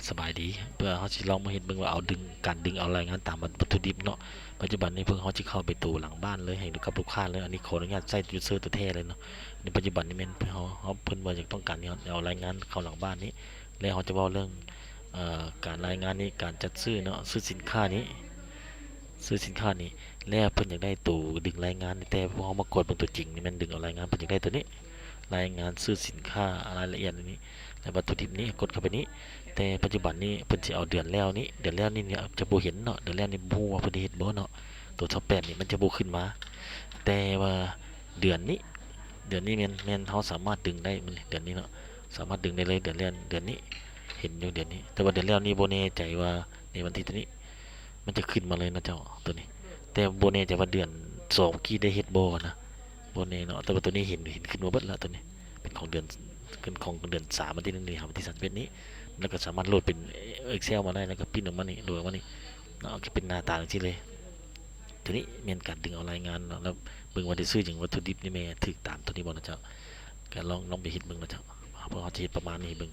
ສະບາຍດີ ເພື່ອເຮົາຊິລອງມາເຮັດເບິ່ງວ່າເອົາດຶງ ການດຶງເອົາລາຍງານຕາມວັດຖຸດິບເນາະ. ປັດຈຸບັນນີ້ເພິ່ນ ເຮົາຊິເຂົ້າໄປໂຕຫຼັງບ້ານເລີຍ ໃຫ້ກັບລູກຄ້າເລີຍ. ອັນນີ້ຂໍອະນຸຍາດໃຊ້ user ຕົວແທ້ເລີຍເນາະ. ໃນປັດຈຸບັນນີ້ແມ່ນເຮົາ ເຮົາ ເພິ່ນວ່າຢາກຕ້ອງການໃຫ້ເຮົາເອົາລາຍງານເຂົ້າຫຼັງບ້ານນີ້ ແລ້ວເຮົາຈະເວົ້າເລື່ອງ ເອີ ການລາຍງານນີ້ ການຈັດຊື້ເນາະ ຊື້ສິນຄ້ານີ້ ຊື້ສິນຄ້ານີ້ ແລ້ວເພິ່ນຢາກໄດ້ໂຕດຶງລາຍງານນີ້ ແຕ່ພວກເຮົາມາກວດເບິ່ງຕົວຈິງນີ້ແມ່ນດຶງເອົາລາຍງານ ເພິ່ນຢາກໄດ້ໂຕນີ້ ລາຍງານຊື້ສິນຄ້າ ລາຍລະອຽດນີ້ ແລະ ວັດຖຸດິບນີ້ ກົດເຂົ້າໄປນີ້. ແຕ່ປັດຈຸບັນນີ້ເພິ່ນຊິເອົາເດືອນແລ້ວນີ້ ເດືອນແລ້ວນີ້ຈະບໍ່ເຫັນເນາະ ເດືອນແລ້ວນີ້ບໍ່ຮູ້ວ່າເພິ່ນໄດ້ເຮັດບໍ່ເນາະ. ໂຕຊາວແປດນີ້ມັນຈະບໍ່ຂຶ້ນມາ ແຕ່ວ່າເດືອນນີ້ ເດືອນນີ້ແມ່ນ ແມ່ນເຮົາສາມາດດຶງໄດ້ ເດືອນນີ້ເນາະ ສາມາດດຶງໄດ້ເລີຍ ເດືອນແລ້ວ ເດືອນນີ້ເຫັນຢູ່ເດືອນນີ້ ແຕ່ວ່າເດືອນແລ້ວນີ້ບໍ່ແນ່ໃຈວ່າໃນວັນທີໂຕນີ້ ມັນຈະຂຶ້ນມາເລີຍເນາະເຈົ້າ ໂຕນີ້. ແຕ່ບໍ່ແນ່ໃຈວ່າເດືອນສອງກີ້ໄດ້ເຮັດບໍ່ນະ ບໍ່ແນ່ເນາະ. ແຕ່ວ່າໂຕນີ້ເຫັນ ເຫັນຂຶ້ນມາເບິດລະ ໂຕນີ້ເປັນຂອງເດືອນ ເປັນຂອງເດືອນສາມ ວັນທີໜຶ່ງນີ້ຫາວັນທີສາມສິບເອັດນີ້ ແລ້ວກໍສາມາດໂຫຼດເປັນ Excel ມາໄດ້ ແລ້ວກໍປຣິ້ນອອກມານີ້ ໂຫຼດອອກມານີ້ເນາະ ກໍເປັນໜ້າຕາຈັ່ງຊີ້ເລີຍ. ໂຕນີ້ແມ່ນການດຶງເອົາລາຍງານເນາະ ແລ້ວເບິ່ງວ່າໄດ້ຊື້ຫຍັງ ວັດຖຸດິບນີ້ແມ່ນຖືກຕາມໂຕນີ້ບໍ່ນະເຈົ້າ. ກໍລອງ ລອງໄປເຮັດເບິ່ງນະເຈົ້າ ເພາະເຮົາຈະເຮັດປະມານນີ້ໃຫ້ເບິ່ງ